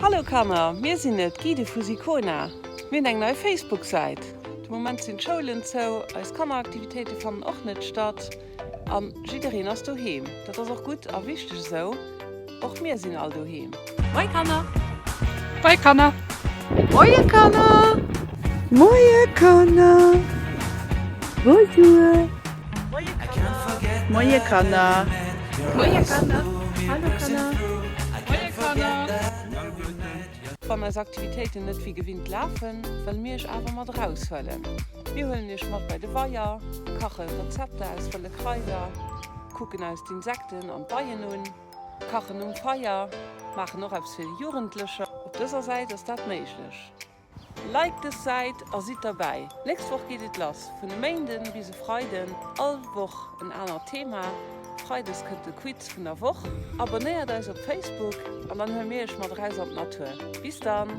Hallo Kanner, mir sinn et, d'Guidë vu Sicona. Mir hunn eng nei Facebook-Säit. De Moment sinn d'Schoulen zou, eis Kanneraktivitéite fannen och net statt a jiddereen ass doheem. Dat ass och gutt a wichteg esou. Och mir sinn all doheem. Moie Kanner! Moie Kanner! Moie Kanner! Moie Kanner! Bonjour! Moie Kanner! Moie Kanner! Hallo Kanner! Moie Kanner! Wann eis Aktivitéiten net wéi gewinnt lafen, wëlle mir iech awer mat eraushuelen. Mir huelen iech mat bei de Weier, kache Rezepter aus wëlle Kraider, kucken eis d'Insekten an d'Beien un, kachen um Feier, maachen och eppes fir Jugendlecher. Op dëser Säit ass dat méiglech. Liked dës Säit a sidd derbäi! Nächst Woch geet et lass, vun e Méinden bis e Freiden, all Woch en anert Thema. Freides kënnt de Quiz vun der Woch. Abonnéiert eis op Facebook an dann huele mir iech mat eraus an d'Natur. Bis dann!